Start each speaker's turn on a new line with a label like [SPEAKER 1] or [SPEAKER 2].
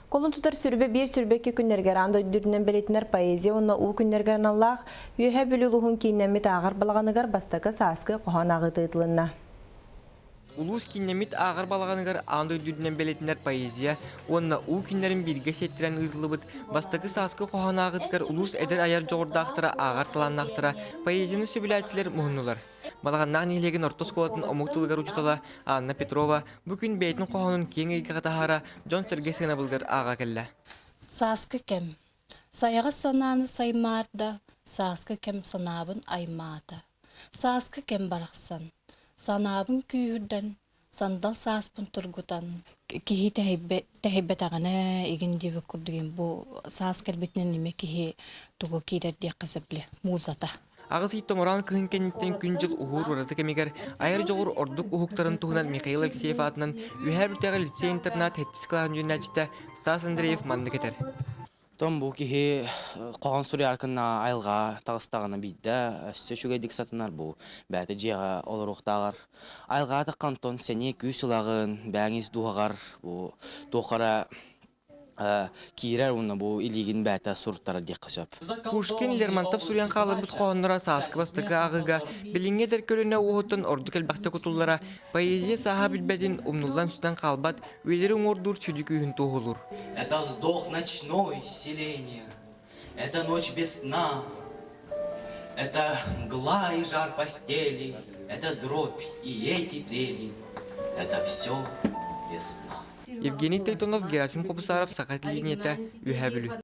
[SPEAKER 1] Кулун тутар 21, 22 күннэригэр аан дойду үрдүнэн бэлиэтэнэр поэзия уонна уу күннэригэр аналлаах Үөһээ Бүлүү улууһун кииннэммит ааҕар балаҕаныгар бастакы сааскы хоһоон ааҕыыта ыытылынна.
[SPEAKER 2] Улуус кииннэммит ааҕар балаҕаныгар аан дойду үрдүнэн бэлиэтэнэр поэзия уонна уу күннэрин бииргэ сиэттэрэн ыытыллыбыт бастакы сааскы хоһоон ааҕыытыгар улуус эдэр айар дьоҕурдаахтара, ааҕар талааннаахтара, поэзияны сөбүлээччилэр муһуннулар. Балаҕаннаах нэһилиэгин орто оскуолатын омук тылыгар учуутала Анна Петрова бу күн бэйэтин хоһоонун киэҥ эйгэҕэ таһаара, дьон-сэргэ сыанабылыгар ааҕа кэллэ.
[SPEAKER 3] Сааскы кэм. Сайаҕас санааны саймаарда, сааскы кэм санаабын аймаата. Сааскы кэм барахсан. Санаабын күүһүрдэн, сандал сааспын тургутан, киһи тэһийбэтэҕинэ игин диэбит курдук бу саас кэлбитинэн эмиэ киһи тугу киирэр диэххэ сөп музата.
[SPEAKER 2] Аҕыс ый томороон кыһын кэнниттэн күн-дьыл уһуур ураты кэмигэр айар дьоҕур ордук уһуктарын туһунан Михаил Алексеев аатынан Үөһээ Бүлүүтээҕи лицей-интернат сэттис кылааһын үөрэнээччитэ Стас Андреев маннык этэр.
[SPEAKER 4] Том бу киһи хоһоон суруйаркына айылҕа таҕыстаҕына биирдэ өссө үчүгэйдик сатанар бу бэйэтэ дьиэҕэ олоруохтааҕар айылҕаҕа таххантон сэниэ күүс ылаҕын бэйэҥ ис дууһаҕар бу туох эрэ киирэр уонна бу илиигин бэйэтэ суруттарар диэххэ сөп.
[SPEAKER 2] Пушкин Лермонтов суруйан хаалларбыт хоһоонноро сааскы бастакы ааҕыыга билиҥҥи эдэр көлүөнэ уоһуттан ордук элбэхтик кутуллара поэзия сааһа билбэтин умнуллан сүтэн хаалбат үйэлэри уҥуордуур сүдү күүһүн туоһулуур.
[SPEAKER 5] Это вздох ночной селения, это ночь без сна, это мгла и жар постели, это дробь и эти трели, это все весна.
[SPEAKER 2] Евгений Тайтонов, Герасим Хобусаров, Саха телевидениета, Үөһээ Бүлүү.